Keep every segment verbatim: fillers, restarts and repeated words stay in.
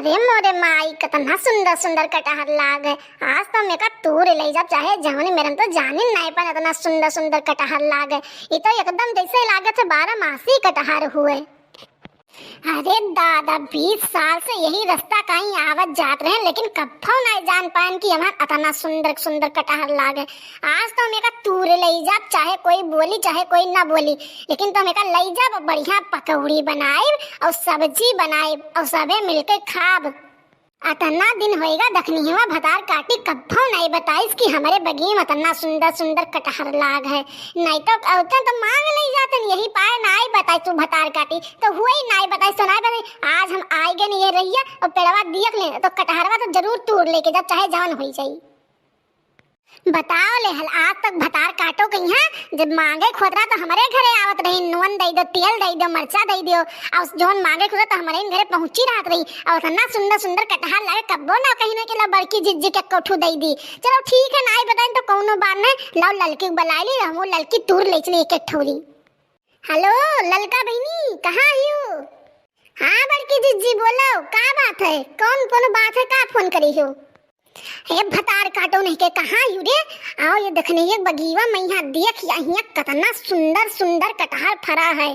अरे मोरे माई, कतना सुंदर सुंदर कटहर लाग है। आज तो हम एका तूर लई जाब, चाहे जौन मेरन तो जानिन नाई पान, इतना सुंदर सुंदर कटहर लाग है। ई तो एकदम जैसे लागत है बारह मासी कटहर हुए। अरे दादा, बीस साल से यही रास्ता कहीं आवत जात रहे, लेकिन कब्बो नाई जान पाएन कि हमार अतना सुंदर सुंदर कटहर लाग है। आज तो हम एका तूर लई जाब, चाहे कोई बोली चाहे कोई ना बोली, लेकिन तो हम एका लई जाब, बढ़िया पकौड़ी बनाइब और सब्जी बनाइब और सबे मिलके खाब। अतना दिन होइगा दखनिहवा भतार काटी कब्बो नाई बताइस कि हमरे बगिये में अतना सुंदर सुंदर कटहर लाग है। नाई तो औतन तो मांग लई जातन, यही पाए नाई बताइस तू भतार काटी, तो हुए ही नाई बताइस तो नाई बताइस। आज हम आइ गए ये रहिया और पेड़वा दियक ले तो कटहरवा तो जरूर तूर लेके जाब, चाहे जौन होई जाई। बताओ ले हल, आज तक भतार काटो कहिया, जब मांगे खोतरा तो हमरे घरे आवत रही, नून दई दो, तेल दई दो, मरचा दई दो, और जौन मांगे खोतरा तो हमरे घरे पहुंची रहत रही। और इतना सुंदर सुंदर कटहर लागे, कब्बो ना कहिन कि ला बड़की जिज्जी के कोठू दई दी। चलो ठीक है, नाई बताइन तो कौनो बात नहीं, लाओ ललकी को बुलाई ली, हम ललकी तूर ले चली एक एक ठौरी। हेलो ललका बहिनी, कहाँ हियो? हाँ बड़की जिज्जी, बोलो, का बात है? कौन, कौन बात है, का फोन करी हो? ए भतार काटो नहीं के, कहाँ यू रे? आओ ये देखने ये बगीवा में यहाँ देख, यहाँ कतना सुंदर सुंदर कटहर फरा है।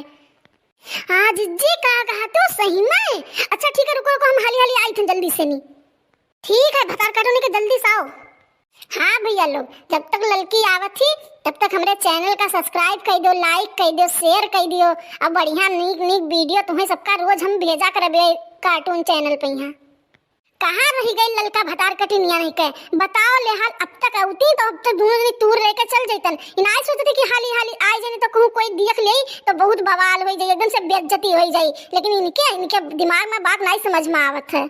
हाँ जिज्जी, का कहा तू सही में? अच्छा ठीक है, रुको रुको, हम हाली हाली आई थे जल्दी से नी। ठीक है भतार काटो नहीं के, जल्दी से आओ। हाँ भैया लोग, जब तक ललकी आवत ही तब तक हमरे चैनल का सब्सक्राइब कर दो, लाइक कर दो, शेयर कर दियो। अब बढ़िया नीक नीक वीडियो तुम्हें सबका रोज हम भेजा करबे कार्टून चैनल पे। यहाँ कहाँ रही गई ललका भतार कटिनिया नहीं के? बताओ ले हाल, अब तक अउती तो अब तो दोनों जनी तूर लेके चल जैतन। इनाई सोचती कि हाली हाली आई जानी तो कहूँ कोई देख ले तो बहुत बवाल हो जाई, एकदम से बेइज्जती हो जाई। लेकिन इनके, इनके दिमाग में बात नहीं समझ में आवत है।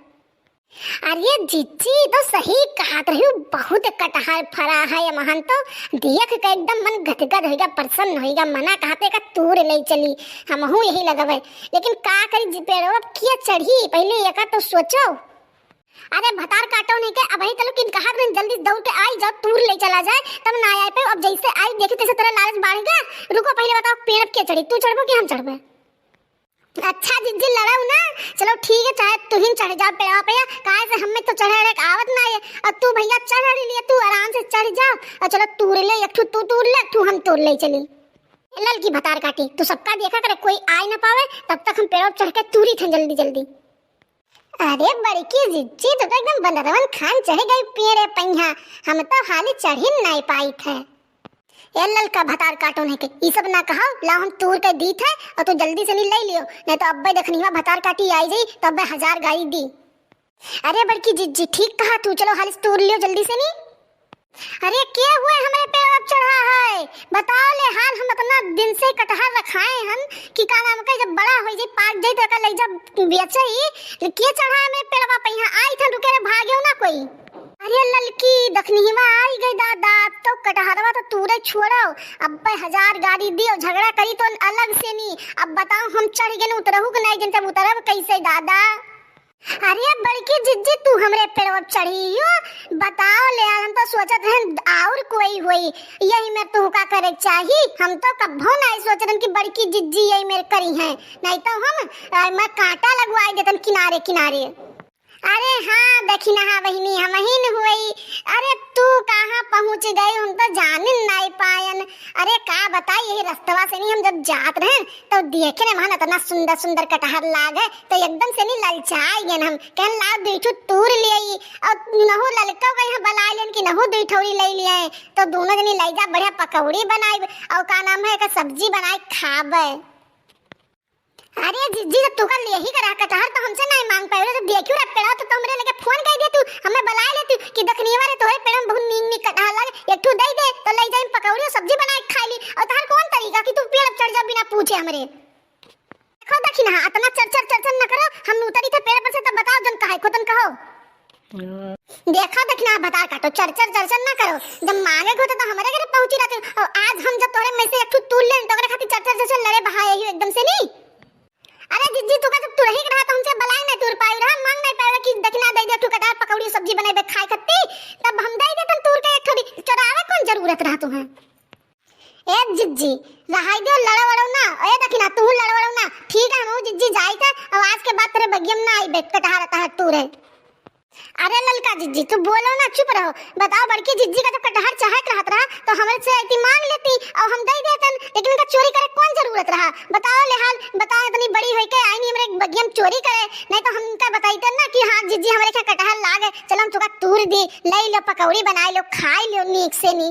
अरे जिज्जी तो सही कहत रही, बहुत कटहर फरा है ये महन तो देख के एकदम मन गदगद होइगा, प्रसन्न होइगा, मना कहते का तूर ले चली, हमहू यही लगवे। लेकिन का करी जी पेड़ो, अब किया चढ़ी, पहले एका तो सोचो। अरे भतार काटो नहीं के, अबही तलक इन कहत रही जल्दी दौड़ के आई जाओ, तूर ले चला जाए, तब ना आए पे। अब जैसे आई देखी तैसे तेरा लालच बढ़ गया। रुको पहले बताओ पेड़ अब के चढ़ी, तू चढ़बो कि हम चढ़बे? अच्छा जिज्जी लड़ाऊ ना, चलो ठीक है, चाहे तुहिन चढ़ जाओ पेड़वा पे, काहे से हमें तो चढ़े अड़े के आवत ना है। और तू भैया चढ़ अड़ी लिए, तू आराम से चढ़ जाओ और चलो तूर ले, एक ठू तू तूर ले, एक ठू हम तूर ले चली। ए ललकी भतार काटी, तू सबका देखा करे, कोई आए ना पावे, तब तक हम पेड़वा पे चढ़ के तूरी थे जल्दी जल्दी। अरे बड़की जिज्जी, तू तो एकदम बंदरवन खान चढ़ गई पेड़े पैहा, हम तो हाली चढ़ी नाई पाई थे। ए ललका भतार काटो नहीं के, ई सब ना कहा, लाओ हम तूर के दी थे और तू जल्दी से नहीं ले लियो, नहीं तो अब्बे देखनिया भतार काटी आई जाई तो अब्बे हजार गारी दी। अरे बड़की जिज्जी, ठीक कहा तू, चलो हाली से तूर लियो जल्दी से नहीं। अरे के हुए हमरे पे अब चढ़ा है, बताओ ले हाल, हम इतना दिन से कटहर रखाए हन कि का नाम का जब बड़ा हो जाई, पाक जाई तो एका ले जा बेचे ही, के चढ़ा में पेड़वा पे यहाँ आई था, रुके रे, भाग्यो ना कोई। अरे ललकी दखनिहवा आई गई दादा, अब तो कटहरवा तो तूरे छोड़ो, अब्बे हजार गारी दियो, झगड़ा करी तो अलग से नी। अब बताओ हम चढ़ गए उतरहू के नहीं, जन तब उतरब कैसे दादा? अरे बड़की जिज्जी तू हमरे पेड़वा चढ़ी हो, बताओ ले यार, हम तो सोचत रहन और कोई होई, यही में तू का करे चाही, हम तो कब्बो नहीं सोच रहन कि बड़की जिज्जी यही मेर करी है, नहीं तो हम, आ, मैं कांटा लगवाई देतन किनारे किनारे। अरे हाँ, दखिनहा बहिनी, हमहिन हुई। अरे तू कहाँ पहुँच गई, हम तो जानिन नाई पायन। अरे का बताई, यही रस्तवा से नहीं हम जब जात रहे तो देखे ने वहाँ इतना सुंदर सुंदर कटहर लाग है, तो एकदम से नहीं ललचाई गए हम, कहन लाओ दुई ठो तूर ले आई। और नहु ललका का यहाँ बला लेन कि नहु दुई ठौरी ले लिए, तो दोनों जनी ले जा बढ़िया पकौड़ी बनाई और का नाम है का सब्जी बनाई खाबे। अरे जिज्जी, जब तू कर यही करा कटहर तो हमसे नहीं मांग पाए, जब देखियो रे पेड़ा तो तुमरे लेके फोन कर दे तू, हमें बुला ले तू कि दखनिया रे तोहरे पेड़ा में बहुत नीक नीक कटहर लगे, एक ठो दे दे तो ले जाई पकौड़ी और सब्जी बना के खा ली। और तहर कौन तरीका कि तू पेड़ पर चढ़ जा बिना पूछे हमरे? देखो दखिनहा, इतना चर चर चर चर न करो, हम उतरी थे पेड़ पर से तब बताओ जन कहे, खुदन कहो। देखा दखिनहा भतार काटो, चर चर चर चर ना करो। जब मांगे को तो हमरे घरे पहुंची रहती, और आज हम जब तोहरे में से एक ठो तूर लेन तो ओकरे खातिर चर चर चर चर लड़े बहाए ही एकदम से नहीं। अरे जिज्जी, तू का जब तुरही के रहा तो हमसे बलाए नहीं तूर पाई रहा, मांग नहीं पाए कि दखिना दे दे, तू कटार पकौड़ी सब्जी बनाए खाए खत्ती, तब हम दे देतन तूर के एक ठोरी, चोरावे कौन जरूरत रहा तुम्हें? ए जिज्जी, रहाई दे लड़ो वड़ो ना। ए दखिना, तू लड़ो वड़ो ना। ठीक है, हम जिज्जी जाई थे, अब आज के बाद तेरे बगियम ना आई बे, कटहर तहर तू। रे। अरे ललका जिज्जी, तू बोलो ना, चुप रहो। बताओ, बड़की जिज्जी का जब कटहर चाहत रहत रहा तो हमरे से अइती मांग लेती और हम दे देतन, लेकिन इनका चोरी करे कौन जरूरत रहा? बताओ ले हाल, बताओ इतनी बड़ी होई के आई नहीं हमरे बगिया में चोरी करे, नहीं तो हम इनका बताइते ना कि हाँ जिज्जी हमरे के कटहर लाग है, चलो हम तुका तूर दी, ले लो पकौड़ी बनाई लो, खाई लो नीक से नी।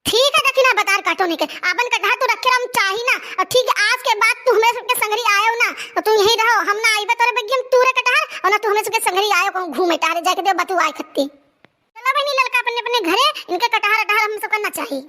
ठीक है, देखी ना बतार काटो नहीं के, आपन कटहर तू रखे हम चाही ना, और ठीक है आज के बाद तू हमरे सबके संगरी आयो ना, तो तू यहीं रहो, हम ना आइबे तोरे बगिया में तूरे कटहर और ना तू हमरे सबके संगरी आयो कहूँ घूमे टहरे, जाके दे बतू आए खत्ती। चलो बहनी ललका अपने अपने घरे, इनके कटहर अटहर हम सबका ना चाही।